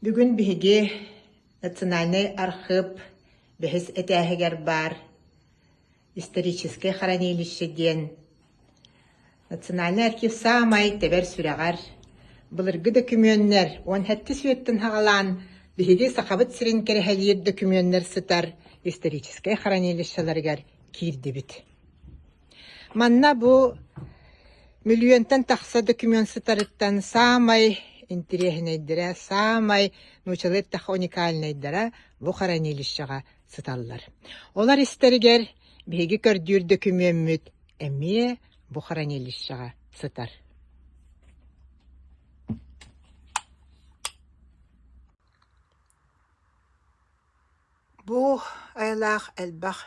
Бүгүн биһиги Национальнай архыып бэһис этээһигэр баар историческай хранилище диэн Национальнай архив саамай тэбэр сүрэҕэр былыргы дөкүмүөннэр 17 үйэттэн саҕалаан биһиги Сахабыт сирин кэрэһэлиир дөкүмүөннэр сытар историческай хранилищеларыгар киирдибит. Манна бу мөлүйүөнтэн тахса дөкүмүөн сытарыттан саамай интириэһинэйдэрэ, саамай нууччалыы эттэххэ уникальнайдара бу хранилищеҕа сыталлар. Олор истэригэр биһиги көрдүүр дөкүмүөммүт эмиэ бу хранилищеҕа сытар. Бу айылаах элбэх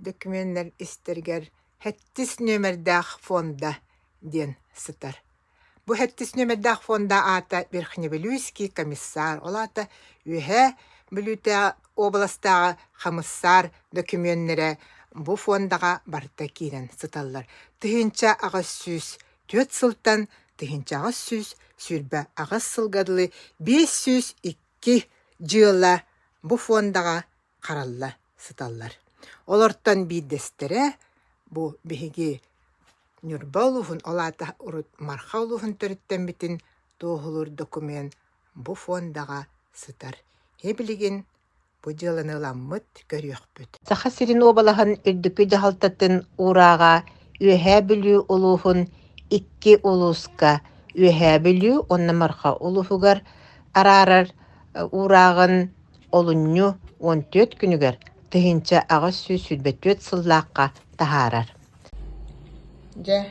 дөкүмүөннэр истэригэр сэттис нүөмэрдээх фонда диэн сытар. Бу сэттис нүөмэрдээх фонда аата Верхневилюйский комиссар, ол аата Үөһээ Бүлүүтээҕи уобаластааҕы хамыссаар дөкүмүөннэрэ бу фондаҕа барыта киирэн сыталлар. 1804 сылтан 1828 сылга дылы 502 дьыала бу фондаҕа харалла сыталлар. Олортон биирдэстэрэ бу биһиги Ньурба улууһун, ол аата урут Марха улууһун төрүттэммитин туоһулуур документ бу фондаҕа сытар. Билигин бу дьыаланы ыламмыт көрүөхпүт. Саха сирин уобалаһын үрдүкү дьаһалтатын уурааҕа Үөһээ Бүлүү улууһун икки улууска Үөһээ Бүлүү уонна Марха улууһугар араарар уурааҕын олунньу 14 күнүгэр 1824 сыллаахха таһаарар. Дьэ,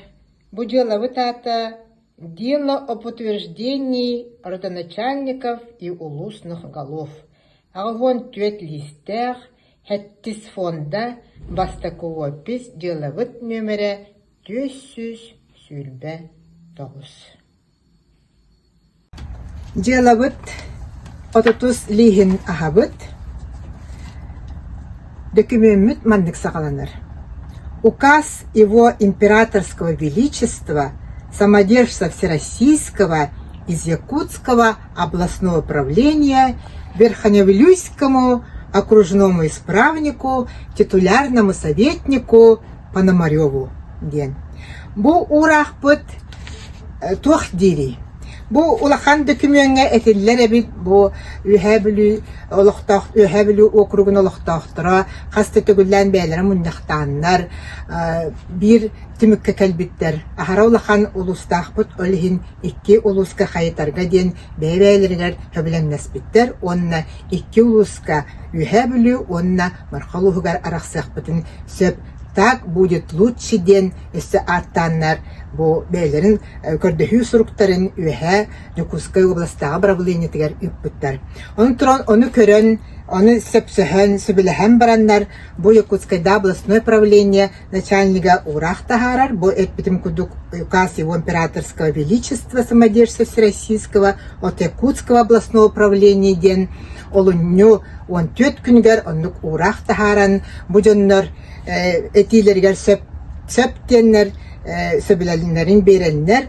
бу дьыалабыт аата «Дело об утверждении родоначальников и улусных голов» 84 лиистээх, сэттис фонда, бастакы опись, дьыалабыт нүөмэрэ 429. Дьыалабыт отутус лииһин аһабыт. Дөкүмүөммүт маннык саҕаланар: Указ Его Императорского Величества Самодержца Всероссийского из Якутского областного правления Верхневилюйскому окружному исправнику, титулярному советнику Пономареву диэн. Бу уураахпыт туох диирий? Бу улахан дөкүмүөҥҥэ этиллэр эбит бу Үөһээ Бүлүү олохтоох Үөһээ Бүлүү уокуругун олохтоохторо хас да төгүллээн бэйэлэрэ мунньахтааннар биир түмүккэ кэлбиттэр. Аһара улахан улуустаахпыт ол иһин икки улууска хайытарга диэн бэйэ-бэйэлэригэр сөбүлэҥнэспиттэр уонна икки улууска Үөһээ Бүлүү уонна Марха улууһугар арахсыахпытын сөп так будет лучше диэн өссө ааттааннар бу бэйэлэрин көрдөһүү суруктарын үөһээ Дьокуускай уобаластааҕы бырабылыанньатыгар ыыппыттар. Ону туран ону көрөн, ону сөпсөһөн, сөбүлэһэн бараннар бу Якутскайдааҕы областной правление начальнига уураах таһаарар. Бу эппитим курдук указ его императорского величества самодержца всероссийского от Якутского областного управления диэн олунньу 14 күнүгэр оннук уураах таһааран бу дьоннор этиилэригэр сөп сөп диэннэр сөбүлэлиннэрин биэрэннэр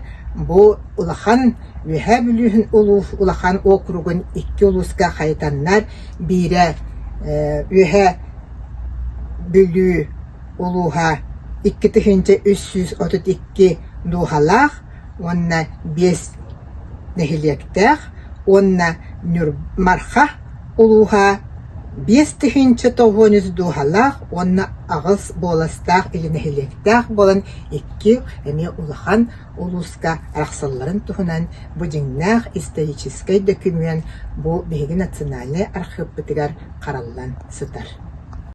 бу улахан Үөһээ Бүлүүһүн улуус улахан уокуругун икки улууска хайытаннар биирэ Үөһээ Бүлүү улууһа 2332 дууһалаах уонна биэс нэһилиэктээх уонна Марха улууһа 5093 дууһалаах уонна аҕыс буоластаах или нэһилиэктээх буолан икки эмиэ улахан улууска арахсалларын туһунан бу дьиҥнээх историческай дөкүмүөн бу биһиги национальнай архыыппытыгар хараллан сытар.